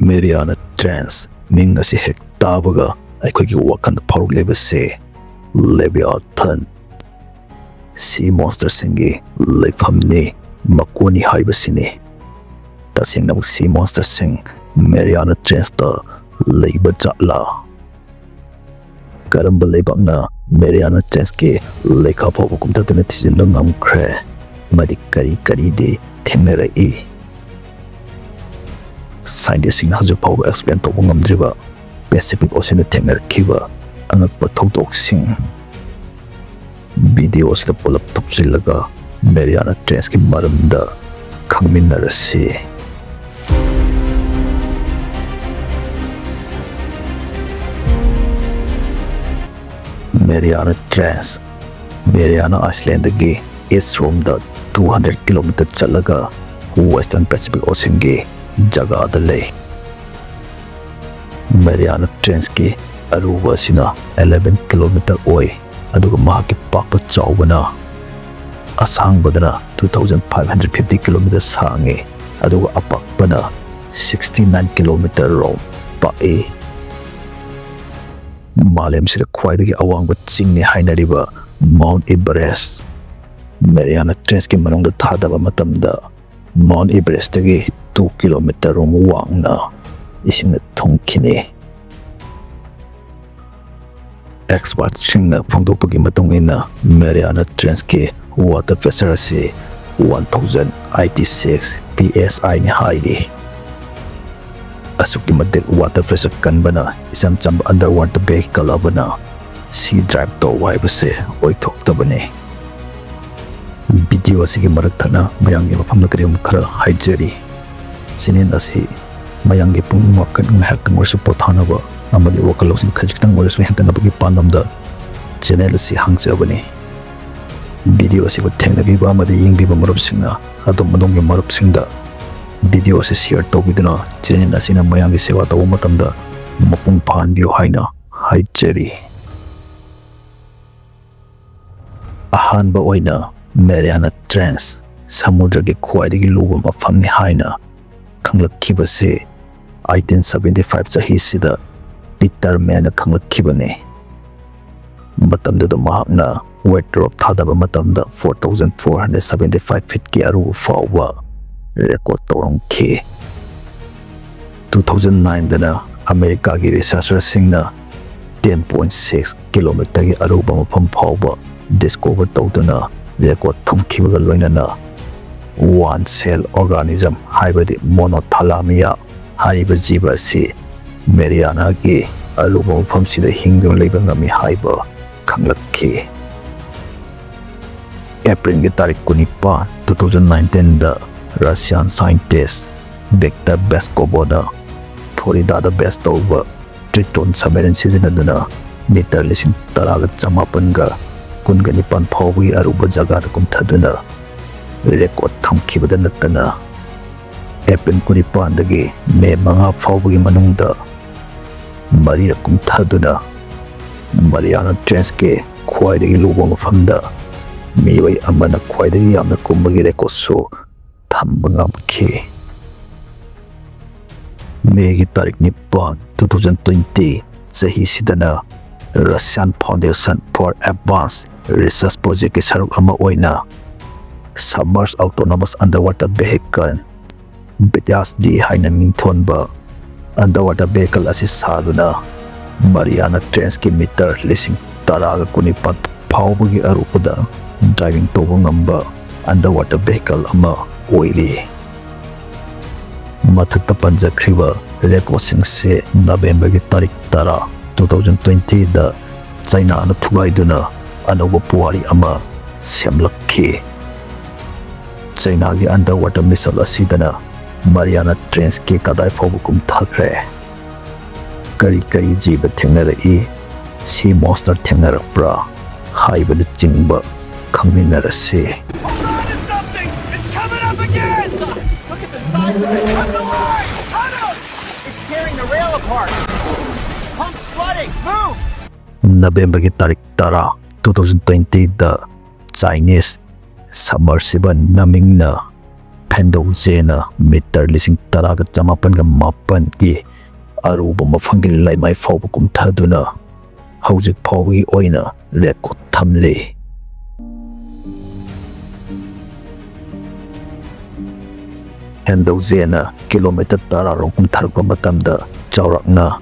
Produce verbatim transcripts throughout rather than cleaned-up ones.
Mariana Trench ꯃꯤꯡ ꯑꯁꯤ ꯍꯦꯛ ꯇꯥꯕꯒ ꯑꯩꯈꯣꯏꯒꯤ ꯋꯥꯈꯜꯗ ꯐꯥꯎꯔꯛꯂꯤꯕꯁꯤ Leviathan, sea monsterꯁꯤꯡꯒꯤ ꯂꯩꯐꯝꯅꯤ, ꯃꯀꯣꯟꯅꯤ ꯍꯥꯏꯕꯁꯤꯅꯤ꯫ ꯇꯁꯦꯡꯅꯃꯛ sea monsterꯁꯤꯡ Mariana Trenchꯇ ꯂꯩꯕ ꯖꯥꯠꯂꯥ? ꯀꯔꯝꯕ ꯂꯩꯕꯥꯛꯅ Mariana Trenchꯀꯤ ꯂꯩꯈꯥ ꯐꯥꯎꯕ ꯀꯨꯝꯊꯗꯨꯅ ꯊꯤꯖꯤꯟꯕ ꯉꯝꯈ꯭ꯔꯦ? ꯑꯃꯗꯤ ꯀꯔꯤ ꯀꯔꯤꯗꯤ ꯊꯦꯡꯅꯔꯛꯏ? Scientistꯁꯤꯡꯅ ꯍꯧꯖꯤꯛ ꯐꯥꯎꯕ explain ꯇꯧꯕ ꯉꯝꯗ꯭ꯔꯤꯕ Pacific Oceanꯗ ꯊꯦꯡꯅꯔꯛꯈꯤꯕ ꯑꯉꯛꯄ ꯊꯧꯗꯣꯛꯁꯤꯡ꯫ Video ꯑꯁꯤꯗ ꯄꯨꯂꯞ ꯊꯨꯞꯆꯤꯜꯂꯒ Mariana Trenchꯀꯤ ꯃꯔꯝꯗ ꯈꯪꯃꯤꯟꯅꯔꯁꯤ꯫ Mariana Trench, Mariana Islandꯗꯒꯤ east ꯔꯣꯝꯗ two hundred kilometer ꯆꯠꯂꯒ Western Pacific Oceanꯒꯤ ꯖꯒꯥꯗ ꯂꯩ꯫ Mariana Trenchꯀꯤ ꯑꯔꯨꯕ ꯑꯁꯤꯅ eleven kilometer ꯑꯣꯏ, ꯑꯗꯨꯒ ꯃꯍꯥꯛꯀꯤ ꯄꯥꯛꯄ ꯆꯥꯎꯕꯅ, ꯑꯁꯥꯡꯕꯗꯅ two thousand five hundred fifty kilometer ꯁꯥꯡꯉꯤ, ꯑꯗꯨꯒ ꯑꯄꯥꯛꯄꯅ sixty nine kilometer ꯔꯣꯝ ꯄꯥꯛꯏ꯫ ꯃꯥꯂꯦꯝꯁꯤꯗ ꯈ꯭ꯋꯥꯏꯗꯒꯤ ꯑꯋꯥꯡꯕ ꯆꯤꯡꯅꯤ ꯍꯥꯏꯅꯔꯤꯕ Mount Everest, Mariana Trenchꯀꯤ ꯃꯅꯨꯡꯗ ꯊꯥꯗꯕ ꯃꯇꯝꯗ Mount Everestꯇꯒꯤ two kilometer ꯔꯣꯝ ꯋꯥꯡꯅ ꯏꯁꯤꯡꯅ ꯊꯨꯝꯈꯤꯅꯤ꯫ Expertꯁꯤꯡꯅ ꯐꯣꯡꯗꯣꯛꯄꯒꯤ ꯃꯇꯨꯡ ꯏꯟꯅ, Mariana Trenchꯀꯤ water pressure ꯑꯁꯤ one thousand eighty six P S Iꯅꯤ ꯍꯥꯏꯔꯤ꯫ ꯑꯁꯨꯛꯀꯤ ꯃꯇꯤꯛ water pressure ꯀꯟꯕꯅ ꯏꯆꯝ ꯆꯝꯕ underwater vehicle ꯑꯃꯅ sea dive ꯇꯧꯕ ꯍꯥꯏꯕꯁꯦ ꯑꯣꯏꯊꯣꯛꯇꯕꯅꯤ꯫ Video ꯑꯁꯤꯒꯤ ꯃꯔꯛ ꯊꯠꯅ ꯃꯌꯥꯝꯒꯤ ꯃꯐꯝꯗ ꯀꯔꯤꯒꯨꯝꯕ ꯈꯔ ꯍꯥꯏꯖꯔꯤ꯫ Channel ꯑꯁꯤ ꯃꯌꯥꯝꯒꯤ ꯄꯨꯛꯅꯤꯡ ꯋꯥꯈꯜ ꯉꯥꯏꯍꯥꯛꯇꯪ ꯑꯣꯏꯔꯁꯨ ꯄꯣꯊꯥꯅꯕ ꯑꯃꯗꯤ ꯋꯥꯈꯜ ꯂꯧꯁꯤꯡ ꯈꯖꯤꯛꯇꯪ ꯑꯣꯏꯔꯁꯨ ꯍꯦꯟꯒꯠꯅꯕꯒꯤ ꯄꯥꯟꯗꯝꯗ channel ꯑꯁꯤ ꯍꯥꯡꯖꯕꯅꯤ꯫ Video ꯑꯁꯤꯕꯨ ꯊꯦꯡꯅꯕꯤꯕ ꯑꯃꯗꯤ ꯌꯦꯡꯕꯤꯕ ꯃꯔꯨꯞꯁꯤꯡꯅ ꯑꯗꯣꯝ ꯑꯗꯣꯝꯒꯤ ꯃꯔꯨꯞꯁꯤꯡꯗ video ꯑꯁꯤ share ꯇꯧꯕꯤꯗꯨꯅ channel ꯑꯁꯤꯅ ꯃꯌꯥꯝꯒꯤ ꯁꯦꯕꯥ ꯇꯧꯕ ꯃꯇꯝꯗ ꯃꯄꯨꯡ ꯐꯥꯍꯟꯕꯤꯌꯨ ꯍꯥꯏꯅ ꯍꯥꯏꯖꯔꯤ꯫ ꯑꯍꯥꯟꯕ ꯑꯣꯏꯅ Mariana Trench ꯁꯃꯨꯗ꯭ꯔꯒꯤ ꯈ꯭ꯋꯥꯏꯗꯒꯤ ꯂꯨꯕ ꯃꯐꯝꯅꯤ ꯍꯥꯏꯅ ꯈꯪꯂꯛꯈꯤꯕꯁꯤ eighteen seventy five ꯆꯍꯤꯁꯤꯗ ꯄꯤꯇꯔ ꯃꯦꯟꯅ ꯈꯪꯂꯛꯈꯤꯕꯅꯤ꯫ ꯃꯇꯝꯗꯨꯗ ꯃꯍꯥꯛꯅ ꯋꯦꯠ ꯗ꯭ꯔꯣꯞ ꯊꯥꯗꯕ ꯃꯇꯝꯗ four thousand four hundred seventy five feetꯀꯤ ꯑꯔꯨꯕ ꯐꯥꯎꯕ ꯔꯦꯀꯣꯔꯗ ꯇꯧꯔꯝꯈꯤ꯫ Two thousand nineꯗꯅ ꯑꯃꯦꯔꯤꯀꯥꯒꯤ ꯔꯤꯁꯔꯆꯔꯁꯤꯡꯅ ten point six kilometerꯒꯤ ꯑꯔꯨꯕ ꯃꯐꯝ ꯐꯥꯎꯕ ꯗꯤꯁꯀꯣꯚꯔ ꯇꯧꯗꯨꯅ ꯔꯦꯀꯣꯔꯗ ꯊꯝꯈꯤꯕꯒ ꯂꯣꯏꯅꯅ ꯋꯥꯟ ꯁꯦꯜ ꯑꯣꯔꯒꯥꯅꯤꯖꯝ ꯍꯥꯏꯕꯗꯤ ꯃꯣꯅꯣꯊꯥꯂꯥꯃꯤꯌꯥ ꯍꯥꯏꯔꯤꯕ ꯖꯤꯕ ꯑꯁꯤ ꯃꯦꯔꯤꯌꯥꯅꯥꯒꯤ ꯑꯔꯨꯕ ꯃꯐꯝꯁꯤꯗ ꯍꯤꯡꯗꯨꯅ ꯂꯩꯕ ꯉꯝꯃꯤ ꯍꯥꯏꯕ ꯈꯪꯂꯛꯈꯤ꯫ ꯑꯦꯄ꯭ꯔꯤꯜꯒꯤ ꯇꯥꯔꯤꯛ ꯀꯨꯟꯅꯤꯄꯥꯟ, two thousand nineteenꯗ ꯔꯁꯤꯌꯥꯟ ꯁꯥꯏꯟꯇꯤꯁ ꯚꯤꯛꯇꯔ ꯕꯦꯁꯀꯣꯕꯣꯅ ꯐ꯭ꯂꯣꯔꯤꯗꯥꯗ ꯕꯦꯁ ꯇꯧꯕ ꯇ꯭ꯔꯤꯇꯣꯟ ꯁꯕꯃꯦꯔꯤꯟ ꯁꯤꯖꯤꯟꯅꯗꯨꯅ ꯃꯤꯇꯔ ꯂꯤꯁꯤꯡ ꯇꯔꯥꯒ ꯆꯃꯥꯄꯟꯒ ꯀꯨꯟꯒ ꯅꯤꯄꯥꯟ ꯐꯥꯎꯕꯒꯤ ꯑꯔꯨꯕ ꯖꯒꯥꯗ ꯀꯨꯝꯊꯗꯨꯅ ꯔꯦꯀꯣꯔꯗ ꯊꯝꯈꯤꯕꯗ ꯅꯠꯇꯅ ꯑꯦꯄ꯭ꯔꯤꯜ ꯀꯨꯟꯅꯤꯄꯥꯟꯗꯒꯤ ꯃꯦ ꯃꯉꯥ ꯐꯥꯎꯕꯒꯤ ꯃꯅꯨꯡꯗ ꯃꯔꯤꯔꯛ ꯀꯨꯝꯊꯗꯨꯅ ꯃꯔꯤꯌꯥꯅꯥ ꯇ꯭ꯔꯦꯟꯁꯀꯤ ꯈ꯭ꯋꯥꯏꯗꯒꯤ ꯂꯨꯕ ꯃꯐꯝꯗ ꯃꯤꯑꯣꯏ ꯑꯃꯅ ꯈ꯭ꯋꯥꯏꯗꯒꯤ ꯌꯥꯝꯅ ꯀꯨꯝꯕꯒꯤ ꯔꯦꯀꯣꯔꯗꯁꯨ ꯊꯝꯕ ꯉꯝꯈꯤ꯫ ꯃꯦꯒꯤ ꯇꯥꯔꯤꯛ ꯅꯤꯄꯥꯟ, two thousand twenty ꯆꯍꯤꯁꯤꯗꯅ Russian Foundation for Advanced Research Projectꯀꯤ ꯁꯔꯨꯛ ꯑꯃ ꯑꯣꯏꯅ Submerged Autonomous Underwater Vehicle, ꯕꯤꯇ꯭ꯌꯥꯁ ꯗꯤ ꯍꯥꯏꯅ ꯃꯤꯡꯊꯣꯟꯕ underwater vehicle ꯑꯁꯤ ꯁꯥꯗꯨꯅ ꯃꯔꯤꯌꯥꯅꯥ ꯇ꯭ꯔꯦꯟꯁꯀꯤ ꯃꯤꯇꯔ ꯂꯤꯁꯤꯡ ꯇꯔꯥꯒ ꯀꯨꯟꯅꯤꯄꯥꯟ ꯐꯥꯎꯕꯒꯤ ꯑꯔꯨꯕꯗ ꯗꯥꯏꯚꯤꯡ ꯇꯧꯕ ꯉꯝꯕ underwater vehicle ꯑꯃ ꯑꯣꯏꯔꯤ꯫ ꯃꯊꯛꯇ ꯄꯟꯖꯈ꯭ꯔꯤꯕ ꯔꯦꯀꯣꯔꯗꯁꯤꯡꯁꯦ ꯅꯕꯦꯝꯕꯔꯒꯤ ꯇꯥꯔꯤꯛ ꯇꯔꯥ, two thousand twentyꯗ ꯆꯩꯅꯥꯅ ꯊꯨꯒꯥꯏꯗꯨꯅ ꯑꯅꯧꯕ ꯄꯨꯋꯥꯔꯤ ꯑꯃ ꯁꯦꯝꯂꯛꯈꯤ꯫ ꯆꯩꯅꯥꯒꯤ underwater missile ꯑꯁꯤꯗꯅ ꯃꯔꯤꯌꯥꯅꯥ ꯇ꯭ꯔꯦꯟꯁꯀꯤ ꯀꯗꯥꯏ ꯐꯥꯎꯕ ꯀꯨꯝꯊꯈ꯭ꯔꯦ? ꯀꯔꯤ ꯀꯔꯤ ꯖꯤꯕ ꯊꯦꯡꯅꯔꯛꯏ? Sea monster ꯊꯦꯡꯅꯔꯛꯄ꯭ꯔꯥ? ꯍꯥꯏꯕꯅꯆꯤꯡꯕ ꯈꯪꯃꯤꯟꯅꯔꯁꯤ꯫ Hold on to something! It's coming up again! Look at the size of it! Out of the way! Out of! It's tearing the rail apart! Pump's flooding! Move! ꯅꯕꯦꯝꯕꯔꯒꯤ ꯇꯥꯔꯤꯛ ꯇꯔꯥ, two thousand twentyꯗ Chinese submersible ꯅꯃꯤꯡꯅ ꯐꯦꯟꯗꯧꯖꯦꯅ metre ꯂꯤꯁꯤꯡ ꯇꯔꯥꯒ ꯆꯃꯥꯄꯟꯒ ꯃꯥꯄꯟꯒꯤ ꯑꯔꯨꯕ ꯃꯐꯝꯒꯤ ꯂꯩꯃꯥꯏ ꯐꯥꯎꯕ ꯀꯨꯝꯊꯗꯨꯅ ꯍꯧꯖꯤꯛ ꯐꯥꯎꯕꯒꯤ ꯑꯣꯏꯅ ꯔꯦꯀꯣꯔꯗ ꯊꯝꯂꯤ꯫ ꯐꯦꯟꯗꯧꯖꯦꯅ ꯀꯤꯂꯣꯃꯤꯇꯔ ꯇꯔꯥꯔꯣꯝ ꯀꯨꯝꯊꯔꯛꯄ ꯃꯇꯝꯗ ꯆꯥꯎꯔꯥꯛꯅ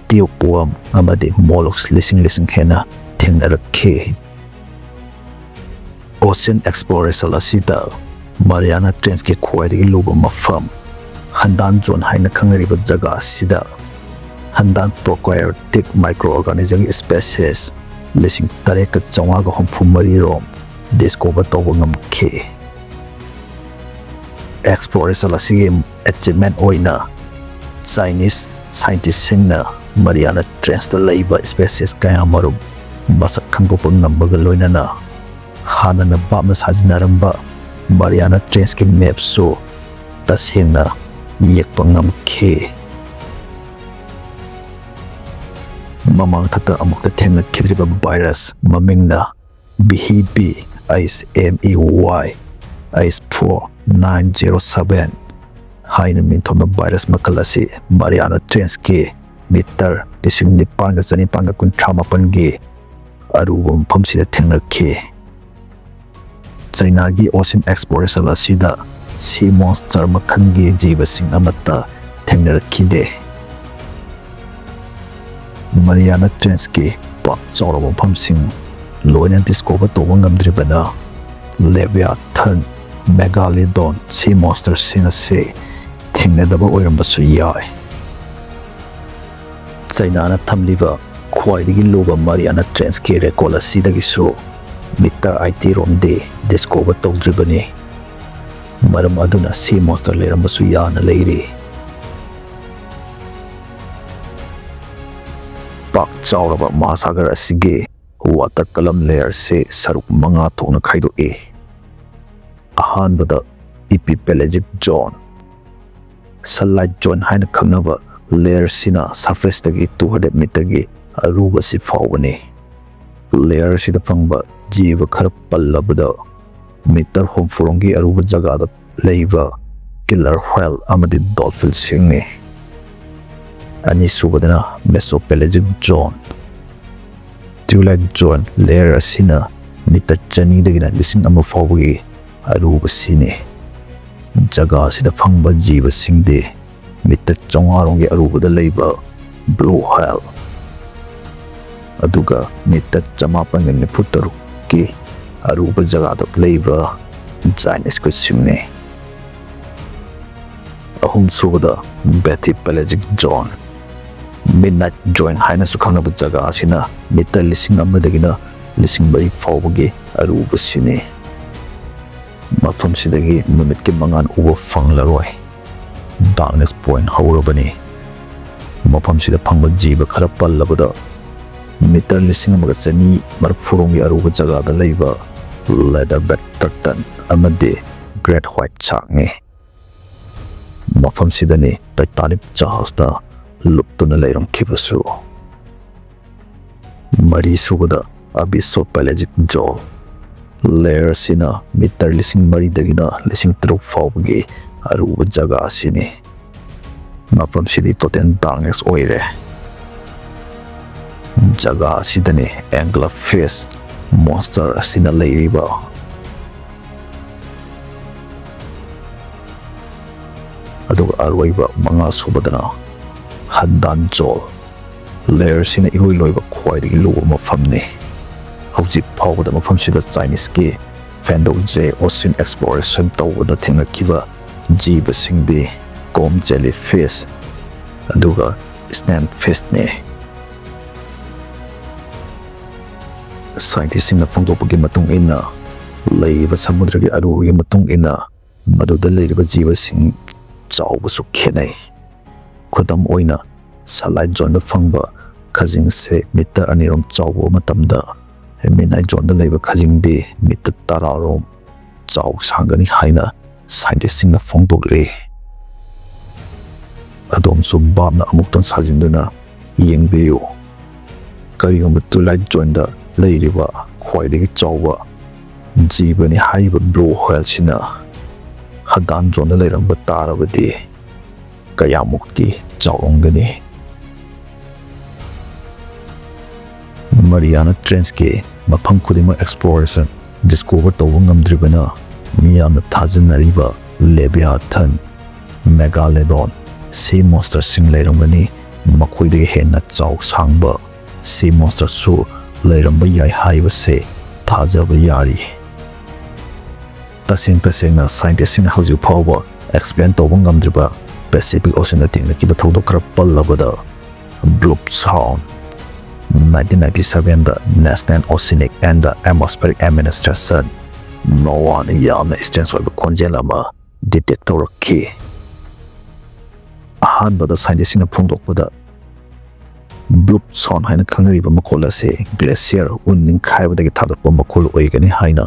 ꯇ꯭ꯌꯨꯕ ꯋꯣꯔꯝ ꯑꯃꯗꯤ ꯃꯣꯂꯨꯁ ꯂꯤꯁꯤꯡ ꯂꯤꯁꯤꯡ ꯍꯦꯟꯅ ꯊꯦꯡꯅꯔꯛꯈꯤ꯫ ꯑꯣꯁꯤꯌꯟ ꯑꯦꯛꯁꯄ꯭ꯂꯣꯔꯦꯁꯟ ꯑꯁꯤꯗ ꯃꯥꯔꯤꯌꯥꯅꯥ ꯇ꯭ꯔꯦꯟꯁꯀꯤ ꯈ꯭ꯋꯥꯏꯗꯒꯤ ꯂꯨꯕ ꯃꯐꯝ ꯍꯟꯗꯥꯟ ꯖꯣꯟ ꯍꯥꯏꯅ ꯈꯪꯅꯔꯤꯕ ꯖꯒꯥ ꯑꯁꯤꯗ ꯍꯟꯗꯥꯟ ꯄ꯭ꯔꯣꯀꯥꯔꯌꯣꯇꯤꯛ ꯃꯥꯏꯀ꯭ꯔꯣ ꯑꯣꯔꯒꯥꯅꯤꯖꯝꯒꯤ ꯁ꯭ꯄꯦꯁꯤꯁ ꯂꯤꯁꯤꯡ ꯇꯔꯦꯠꯀ ꯆꯥꯝꯃꯉꯥꯒ ꯍꯨꯝꯐꯨ ꯃꯔꯤꯔꯣꯝ ꯗꯤꯁꯀꯣꯚꯔ ꯇꯧꯕ ꯉꯝꯈꯤ꯫ ꯑꯦꯛꯁꯄ꯭ꯂꯣꯔꯦꯁꯟ ꯑꯁꯤꯒꯤ ꯑꯦꯆꯤꯞꯃꯦꯟ ꯑꯣꯏꯅ ꯆꯥꯏꯅꯤꯁ ꯁꯥꯏꯟꯇꯤꯁꯁꯤꯡꯅ ꯃꯥꯔꯤꯌꯥꯅꯥ ꯇ꯭ꯔꯦꯟꯁꯇ ꯂꯩꯕ ꯁ꯭ꯄꯦꯁꯤꯁ ꯀꯌꯥꯃꯔꯨꯝ ꯃꯁꯛ ꯈꯪꯗꯣꯛꯄ ꯉꯝꯕꯒ ꯂꯣꯏꯅꯅ ꯍꯥꯟꯅꯅ ꯚꯥꯞꯅ ꯁꯥꯖꯤꯟꯅꯔꯝꯕ ꯃꯥꯔꯤꯌꯥꯅꯥ ꯇ꯭ꯔꯦꯟꯁꯀꯤ ꯃꯦꯞꯁꯨ ꯇꯁꯦꯡꯅ ꯌꯦꯛꯄ ꯉꯝꯈꯤ꯫ ꯃꯃꯥꯡꯊꯛꯇ ꯑꯃꯨꯛꯇ ꯊꯦꯡꯅꯈꯤꯗ꯭ꯔꯤꯕ ꯚꯥꯏꯔꯁ ꯃꯃꯤꯡꯅ V B H M E Y H four nine zero seven ꯍꯥꯏꯅ ꯃꯤꯡꯊꯣꯟꯕ ꯚꯥꯏꯔꯁ ꯃꯈꯜ ꯑꯁꯤ ꯃꯥꯔꯤꯌꯥꯅꯥ ꯇ꯭ꯔꯦꯟꯁꯀꯤ ꯃꯤꯇꯔ ꯂꯤꯁꯤꯡ ꯅꯤꯄꯥꯟꯒ ꯆꯅꯤꯄꯥꯟꯒ ꯀꯨꯟꯊ꯭ꯔꯥ ꯃꯥꯄꯟꯒꯤ ꯑꯔꯨꯕ ꯃꯐꯝꯁꯤꯗ ꯊꯦꯡꯅꯈꯤ꯫ ꯆꯩꯅꯥꯒꯤ ꯑꯣꯁꯤꯌꯟ ꯑꯦꯛꯁꯄ꯭ꯂꯣꯔꯦꯁꯟ ꯑꯁꯤꯗ ꯁꯤ ꯃꯣꯟꯁꯇꯔ ꯃꯈꯜꯒꯤ ꯖꯤꯕꯁꯤꯡ ꯑꯃꯠꯇ ꯊꯦꯡꯅꯔꯛꯈꯤꯗꯦ꯫ ꯃꯥꯔꯤꯌꯥꯅꯥ ꯇ꯭ꯔꯦꯟꯁꯀꯤ ꯄꯥꯛ ꯆꯥꯎꯔꯕ ꯃꯐꯝꯁꯤꯡ ꯂꯣꯏꯅ ꯗꯤꯁꯀꯣꯚꯔ ꯇꯧꯕ ꯉꯝꯗ꯭ꯔꯤꯕꯅ, ꯂꯦꯕꯤꯌꯥꯊꯟ, ꯃꯦꯒꯥꯂꯤꯗꯣꯟ ꯁꯤ ꯃꯣꯟꯁꯇꯔꯁꯤꯡ ꯑꯁꯤ ꯊꯦꯡꯅꯗꯕ ꯑꯣꯏꯔꯝꯕꯁꯨ ꯌꯥꯏ꯫ ꯆꯩꯅꯥꯅ ꯊꯝꯂꯤꯕ ꯈ꯭ꯋꯥꯏꯗꯒꯤ ꯂꯨꯕ ꯃꯥꯔꯤꯌꯥꯅꯥ ꯇ꯭ꯔꯦꯟꯁꯀꯤ ꯔꯦꯀꯣꯔꯗ ꯑꯁꯤꯗꯒꯤꯁꯨ ꯃꯤꯇꯔ ꯑꯥꯏꯇꯤ ꯔꯣꯝꯗꯤ ꯗꯤꯁꯀꯣꯚꯔ ꯇꯧꯗ꯭ꯔꯤꯕꯅꯤ꯫ ꯃꯔꯝ ꯑꯗꯨꯅ ꯁꯤ ꯃꯣꯟꯁꯇꯔ ꯂꯩꯔꯝꯕꯁꯨ ꯌꯥꯅ ꯂꯩꯔꯤ꯫ ꯄꯥꯛ ꯆꯥꯎꯔꯕ ꯃꯍꯥꯁꯥꯒꯔ ꯑꯁꯤꯒꯤ ꯋꯥꯇꯔ ꯀꯂꯝ ꯂꯦꯌꯔꯁꯤ ꯁꯔꯨꯛ ꯃꯉꯥ ꯊꯣꯛꯅ ꯈꯥꯏꯗꯣꯛꯏ꯫ ꯑꯍꯥꯟꯕꯗ ꯏꯄꯤꯄꯦꯂꯦꯖꯤꯛ ꯖꯣꯟ, ꯁꯟꯂꯥꯏꯠ ꯖꯣꯟ ꯍꯥꯏꯅ ꯈꯪꯅꯕ ꯂꯦꯌꯔꯁꯤꯅ ꯁꯔꯐꯦꯁꯇꯒꯤ ꯇꯨ ꯍꯟꯗ꯭ꯔꯦꯠ ꯃꯤꯇꯔꯒꯤ ꯑꯔꯨꯕꯁꯤ ꯐꯥꯎꯕꯅꯤ꯫ ꯂꯦꯌꯔꯁꯤꯗ ꯐꯪꯕ ꯖꯤꯕ ꯈꯔ ꯄꯜꯂꯕꯗ ꯃꯤꯇꯔ ꯍꯨꯝꯐꯨꯔꯣꯝꯒꯤ ꯑꯔꯨꯕ ꯖꯒꯥꯗ ꯂꯩꯕ killer whale ꯑꯃꯗꯤ dolphinꯁꯤꯡꯅꯤ꯫ ꯑꯅꯤꯁꯨꯕꯗꯅ Mesopelagic Zone꯫ Twilight Zone layer ꯑꯁꯤꯅ ꯃꯤꯇꯔ ꯆꯅꯤꯗꯒꯤꯅ ꯂꯤꯁꯤꯡ ꯑꯃ ꯐꯥꯎꯕꯒꯤ ꯑꯔꯨꯕꯁꯤꯅꯤ꯫ ꯖꯒꯥ ꯑꯁꯤꯗ ꯐꯪꯕ ꯖꯤꯕꯁꯤꯡꯗꯤ ꯃꯤꯇꯔ ꯆꯥꯝꯃꯉꯥ ꯔꯣꯝꯒꯤ ꯑꯔꯨꯕꯗ ꯂꯩꯕ blue whale, ꯑꯗꯨꯒ ꯃꯤꯇꯔ ꯆꯃꯥꯄꯟꯒ ꯅꯤꯐꯨ ꯇꯔꯨꯛꯀꯤ ꯑꯔꯨꯕ ꯖꯒꯥꯗ ꯂꯩꯕ giant squidꯁꯤꯡꯅꯤ꯫ ꯑꯍꯨꯝꯁꯨꯕꯗ Bathypelagic Zone, Midnight Zone ꯍꯥꯏꯅꯁꯨ ꯈꯪꯅꯕ ꯖꯒꯥ ꯑꯁꯤꯅ ꯃꯤꯇꯔ ꯂꯤꯁꯤꯡ ꯑꯃꯗꯒꯤꯅ ꯂꯤꯁꯤꯡ ꯃꯔꯤ ꯐꯥꯎꯕꯒꯤ ꯑꯔꯨꯕꯁꯤꯅꯤ꯫ ꯃꯐꯝꯁꯤꯗꯒꯤ ꯅꯨꯃꯤꯠꯀꯤ ꯃꯉꯥꯜ ꯎꯕ ꯐꯪꯂꯔꯣꯏ꯫ Darkness Point ꯍꯧꯔꯕꯅꯤ꯫ ꯃꯐꯝꯁꯤꯗ ꯐꯪꯕ ꯖꯤꯕ ꯈꯔ ꯄꯜꯂꯕꯗ, ꯃꯤꯇꯔ ꯂꯤꯁꯤꯡ ꯑꯃꯒ ꯆꯅꯤ ꯃꯔꯤꯐꯨ ꯔꯣꯝꯒꯤ ꯑꯔꯨꯕ ꯖꯒꯥꯗ ꯂꯩꯕ leatherback turtle ꯑꯃꯗꯤ great white sharkꯅꯤ꯫ ꯃꯐꯝꯁꯤꯗꯅꯤ Titanic ꯖꯍꯥꯖꯇ ꯂꯨꯞꯇꯨꯅ ꯂꯩꯔꯝꯈꯤꯕꯁꯨ꯫ ꯃꯔꯤꯁꯨꯕꯗ Abyssopelagic Zone, layer ꯑꯁꯤꯅ ꯃꯤꯇꯔ ꯂꯤꯁꯤꯡ ꯃꯔꯤꯗꯒꯤꯅ ꯂꯤꯁꯤꯡ ꯇꯔꯨꯛ ꯐꯥꯎꯕꯒꯤ ꯑꯔꯨꯕ ꯖꯒꯥ ꯑꯁꯤꯅꯤ꯫ ꯃꯐꯝꯁꯤꯗꯤ total darkness ꯑꯣꯏꯔꯦ꯫ ꯖꯒꯥ ꯑꯁꯤꯗꯅꯤ anglerfish monster ꯑꯁꯤꯅ ꯂꯩꯔꯤꯕ꯫ ꯑꯗꯨꯒ ꯑꯔꯣꯏꯕ ꯃꯉꯥꯁꯨꯕꯗꯅ Handan Zone, layer ꯑꯁꯤꯅ ꯏꯔꯣꯏ ꯂꯣꯏꯕ ꯈ꯭ꯋꯥꯏꯗꯒꯤ ꯂꯨꯕ ꯃꯐꯝꯅꯤ꯫ ꯍꯧꯖꯤꯛ ꯐꯥꯎꯕꯗ ꯃꯐꯝꯁꯤꯗ Chineseꯀꯤ Fengdou Zhe ocean exploration ꯇꯧꯕꯗ ꯊꯦꯡꯅꯈꯤꯕ ꯖꯤꯕꯁꯤꯡꯗꯤ comb jellyfish ꯑꯗꯨꯒ snailfishꯅꯤ꯫ Scientistꯁꯤꯡꯅ ꯐꯣꯡꯗꯣꯛꯄꯒꯤ ꯃꯇꯨꯡ ꯏꯟꯅ, ꯂꯩꯔꯤꯕ ꯁꯃꯨꯗ꯭ꯔꯒꯤ ꯑꯔꯨꯕꯒꯤ ꯃꯇꯨꯡ ꯏꯟꯅ ꯃꯗꯨꯗ ꯂꯩꯔꯤꯕ ꯖꯤꯕꯁꯤꯡ ꯆꯥꯎꯕꯁꯨ ꯈꯦꯠꯅꯩ꯫ ꯈꯨꯗꯝ ꯑꯣꯏꯅ, Sunlight Zoneꯗ ꯐꯪꯕ ꯈꯖꯤꯡꯁꯦ ꯃꯤꯇꯔ ꯑꯅꯤꯔꯣꯝ ꯆꯥꯎꯕ ꯃꯇꯝꯗ, Midnight Zoneꯗ ꯂꯩꯕ ꯈꯖꯤꯡꯗꯤ ꯃꯤꯇꯔ ꯇꯔꯥꯔꯣꯝ ꯆꯥꯎ ꯁꯥꯡꯒꯅꯤ ꯍꯥꯏꯅ scientistꯁꯤꯡꯅ ꯐꯣꯡꯗꯣꯛꯂꯤ꯫ ꯑꯗꯣꯝꯁꯨ ꯚꯥꯞꯅ ꯑꯃꯨꯛꯇꯪ ꯁꯥꯖꯤꯟꯗꯨꯅ ꯌꯦꯡꯕꯤꯌꯨ꯫ ꯀꯔꯤꯒꯨꯝꯕ Twilight Zoneꯗ ꯂꯩꯔꯤꯕ ꯈ꯭ꯋꯥꯏꯗꯒꯤ ꯆꯥꯎꯕ ꯖꯤꯕꯅꯤ ꯍꯥꯏꯔꯤꯕ blue whaleꯁꯤꯅ ꯍꯗꯥꯟ ꯖꯣꯟꯗ ꯂꯩꯔꯝꯕ ꯇꯥꯔꯕꯗꯤ ꯀꯌꯥꯃꯨꯛꯇꯤ ꯆꯥꯎꯔꯝꯒꯅꯤ? ꯃꯔꯤꯌꯥꯅꯥ ꯇ꯭ꯔꯦꯟꯁꯀꯤ ꯃꯐꯝ ꯈꯨꯗꯤꯡꯃꯛ ꯑꯦꯛꯁꯄ꯭ꯂꯣꯔꯦꯁꯟ, ꯗꯤꯁꯀꯣꯚꯔ ꯇꯧꯕ ꯉꯝꯗ꯭ꯔꯤꯕꯅ ꯃꯤꯌꯥꯝꯅ ꯊꯥꯖꯅꯔꯤꯕ ꯂꯦꯕꯤꯌꯥꯊꯟ, ꯃꯦꯒꯥꯂꯦꯗꯣꯟ, ꯁꯤ ꯃꯣꯟꯁꯇꯔꯁꯤꯡ ꯂꯩꯔꯝꯒꯅꯤ꯫ ꯃꯈꯣꯏꯗꯒꯤ ꯍꯦꯟꯅ ꯆꯥꯎ ꯁꯥꯡꯕ ꯁꯤ ꯃꯣꯟꯁꯇꯔꯁꯨ ꯂꯩꯔꯝꯕ ꯌꯥꯏ ꯍꯥꯏꯕꯁꯦ ꯊꯥꯖꯕ ꯌꯥꯔꯤ꯫ ꯇꯁꯦꯡ ꯇꯁꯦꯡꯅ ꯁꯥꯏꯟꯇꯤꯁꯁꯤꯡꯅ ꯍꯧꯖꯤꯛ ꯐꯥꯎꯕ ꯑꯦꯛꯁꯄ꯭ꯂꯦꯟ ꯇꯧꯕ ꯉꯝꯗ꯭ꯔꯤꯕ ꯄꯦꯁꯤꯐꯤꯛ ꯑꯣꯁꯤꯟꯗ ꯊꯦꯡꯅꯈꯤꯕ ꯊꯧꯗꯣꯛ ꯈꯔ ꯄꯜꯂꯕꯗ, ꯕ꯭ꯂꯨꯞ ꯁꯥꯎꯟ, nineteen ninety sevenꯗ National Oceanic and Atmospheric Administration, ꯅꯣꯋꯥꯅ ꯌꯥꯝꯅ ꯁ꯭ꯇ꯭ꯔꯦꯟꯖ ꯑꯣꯏꯕ ꯈꯣꯟꯖꯦꯜ ꯑꯃ ꯗꯤꯇꯦꯛ ꯇꯧꯔꯛꯈꯤ꯫ ꯑꯍꯥꯟꯕꯗ ꯁꯥꯏꯟꯇꯤꯁꯁꯤꯡꯅ ꯐꯣꯡꯗꯣꯛꯄꯗ, ꯕ꯭ꯂꯨꯞ ꯁꯥꯎꯟ ꯍꯥꯏꯅ ꯈꯪꯅꯔꯤꯕ ꯃꯈꯣꯜ ꯑꯁꯤ ꯒ꯭ꯂꯦꯁꯤꯌꯔ, ꯎꯟ ꯅꯤꯡꯈꯥꯏꯕꯗꯒꯤ ꯊꯥꯗꯣꯛꯄ ꯃꯈꯣꯜ ꯑꯣꯏꯒꯅꯤ ꯍꯥꯏꯅ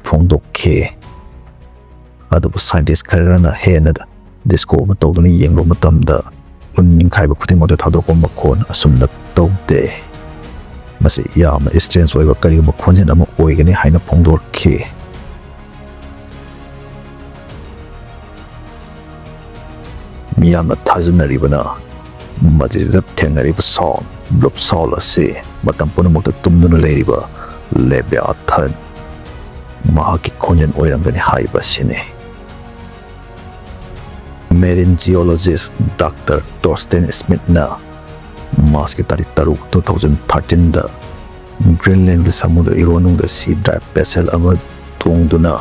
ꯐꯣꯡꯗꯣꯛꯈꯤ꯫ ꯑꯗꯨꯕꯨ ꯁꯥꯏꯟꯇꯤꯁ ꯈꯔꯅ ꯍꯦꯟꯅ ꯗꯤꯁꯀꯣꯚꯔ ꯇꯧꯗꯨꯅ ꯌꯦꯡꯕ ꯃꯇꯝꯗ, ꯎꯟ ꯅꯤꯡꯈꯥꯏꯕ ꯈꯨꯗꯤꯡꯃꯛꯇ ꯊꯥꯗꯣꯛꯄ ꯃꯈꯣꯜ ꯑꯁꯨꯝꯅ ꯇꯧꯗꯦ꯫ ꯃꯁꯤ ꯌꯥꯝꯅ ꯁ꯭ꯇ꯭ꯔꯦꯟꯖ ꯑꯣꯏꯕ ꯀꯔꯤꯒꯨꯝꯕ ꯈꯣꯟꯖꯦꯜ ꯑꯃ ꯑꯣꯏꯒꯅꯤ ꯍꯥꯏꯅ ꯐꯣꯡꯗꯣꯔꯛꯈꯤ꯫ ꯃꯤꯌꯥꯝꯅ ꯊꯥꯖꯅꯔꯤꯕꯅ, ꯃꯁꯤꯗ ꯊꯦꯡꯅꯔꯤꯕ ꯁꯥꯎꯟ, ꯕ꯭ꯂꯨꯞ ꯁꯥꯎꯟ ꯑꯁꯤ ꯃꯇꯝ ꯄꯨꯝꯅꯃꯛꯇ ꯇꯨꯝꯗꯨꯅ ꯂꯩꯔꯤꯕ ꯂꯦꯕꯤꯌꯥꯊꯟ ꯃꯍꯥꯛꯀꯤ ꯈꯣꯟꯖꯦꯜ ꯑꯣꯏꯔꯝꯒꯅꯤ ꯍꯥꯏꯕ ꯑꯁꯤꯅꯤ꯫ ꯃꯦꯔꯤꯟ ꯖꯤꯑꯣꯂꯣꯖꯤꯁ ꯗꯥꯛꯇꯔ ꯇꯣꯔꯁꯇꯦꯟ ꯁ꯭ꯃꯤꯠꯅ ꯃꯥꯔꯆꯀꯤ ꯇꯥꯔꯤꯛ ꯇꯔꯨꯛ, two thousand thirteenꯗ ꯒ꯭ꯔꯤꯟꯂꯦꯟꯒꯤ ꯁꯃꯨꯗ꯭ꯔ ꯏꯔꯣꯟꯅꯨꯡꯗ ꯁꯤ ꯗꯥꯏꯚ ꯚꯦꯁꯦꯜ ꯑꯃ ꯇꯣꯡꯗꯨꯅ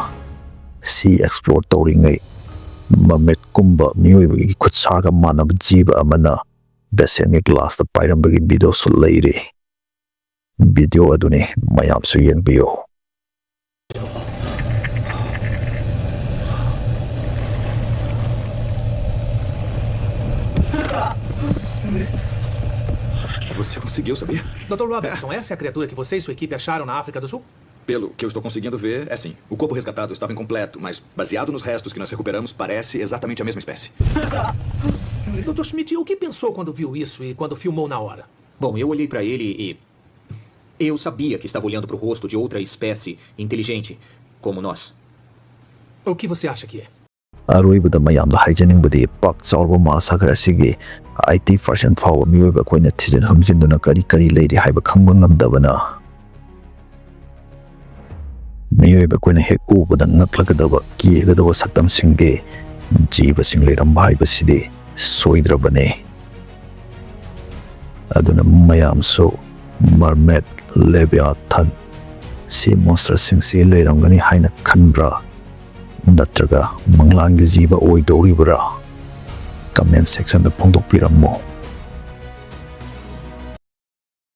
ꯁꯤ ꯑꯦꯛꯁꯄ꯭ꯂꯣꯔ ꯇꯧꯔꯤꯉꯩ, ꯃꯃꯦꯠꯀꯨꯝꯕ ꯃꯤꯑꯣꯏꯕꯒꯤ ꯈꯨꯠꯁꯥꯒ ꯃꯥꯟꯅꯕ ꯖꯤꯕ ꯑꯃꯅ ꯚꯦꯁꯦꯜꯒꯤ ꯒ꯭ꯂꯥꯁꯇ ꯄꯥꯏꯔꯝꯕꯒꯤ ꯚꯤꯗꯤꯑꯣꯁꯨ ꯂꯩꯔꯤ꯫ ꯚꯤꯗꯤꯑꯣ ꯑꯗꯨꯅꯤ, ꯃꯌꯥꯝꯁꯨ ꯌꯦꯡꯕꯤꯌꯨ꯫ Você conseguiu saber? Doutor Robertson, essa é a criatura que você e sua equipe acharam na África do Sul? Pelo que eu estou conseguindo ver, é sim. O corpo resgatado estava incompleto, mas, baseado nos restos que nós recuperamos, parece exatamente a mesma espécie. Doutor Schmidt, o que pensou quando viu isso e quando filmou na hora? Bom, eu olhei pra ele e. Eu sabia que estava olhando pro rosto de outra espécie inteligente, como nós. O que você acha que é? ꯑꯔꯣꯏꯕꯗ ꯃꯌꯥꯝꯗ ꯍꯥꯏꯖꯅꯤꯡꯕꯗꯤ, ꯄꯥꯛ ꯆꯥꯎꯔꯕ ꯃꯍꯥꯁꯥꯒꯔ ꯑꯁꯤꯒꯤ eighty percent ꯐꯥꯎꯕ ꯃꯤꯑꯣꯏꯕ ꯑꯩꯈꯣꯏꯅ ꯊꯤꯖꯤꯟ ꯍꯨꯝꯖꯤꯟꯗꯨꯅ ꯀꯔꯤ ꯀꯔꯤ ꯂꯩꯔꯤ ꯍꯥꯏꯕ ꯈꯪꯕ ꯉꯝꯗꯕꯅ ꯃꯤꯑꯣꯏꯕ ꯑꯩꯈꯣꯏꯅ ꯍꯦꯛ ꯎꯕꯗ ꯉꯛꯂꯒꯗꯕ, ꯀꯤꯒꯗꯕ ꯁꯛꯇꯝꯁꯤꯡꯒꯤ ꯖꯤꯕꯁꯤꯡ ꯂꯩꯔꯝꯕ ꯍꯥꯏꯕꯁꯤꯗꯤ ꯁꯣꯏꯗ꯭ꯔꯕꯅꯤ꯫ ꯑꯗꯨꯅ ꯃꯌꯥꯝꯁꯨ ꯃꯔꯃꯦꯠ, ꯂꯦꯕꯤꯌꯥꯊꯟ, ꯁꯤ ꯃꯣꯟꯁꯇꯔꯁꯤꯡꯁꯤ ꯂꯩꯔꯝꯒꯅꯤ ꯍꯥꯏꯅ ꯈꯟꯕ꯭ꯔꯥ? ꯅꯠꯇ꯭ꯔꯒ ꯃꯪꯂꯥꯟꯒꯤ ꯖꯤꯕ ꯑꯣꯏꯗꯧꯔꯤꯕ꯭ꯔꯥ? ꯀꯃꯦꯟ ꯁꯦꯛꯁꯟꯗ ꯐꯣꯡꯗꯣꯛꯄꯤꯔꯝꯃꯨ꯫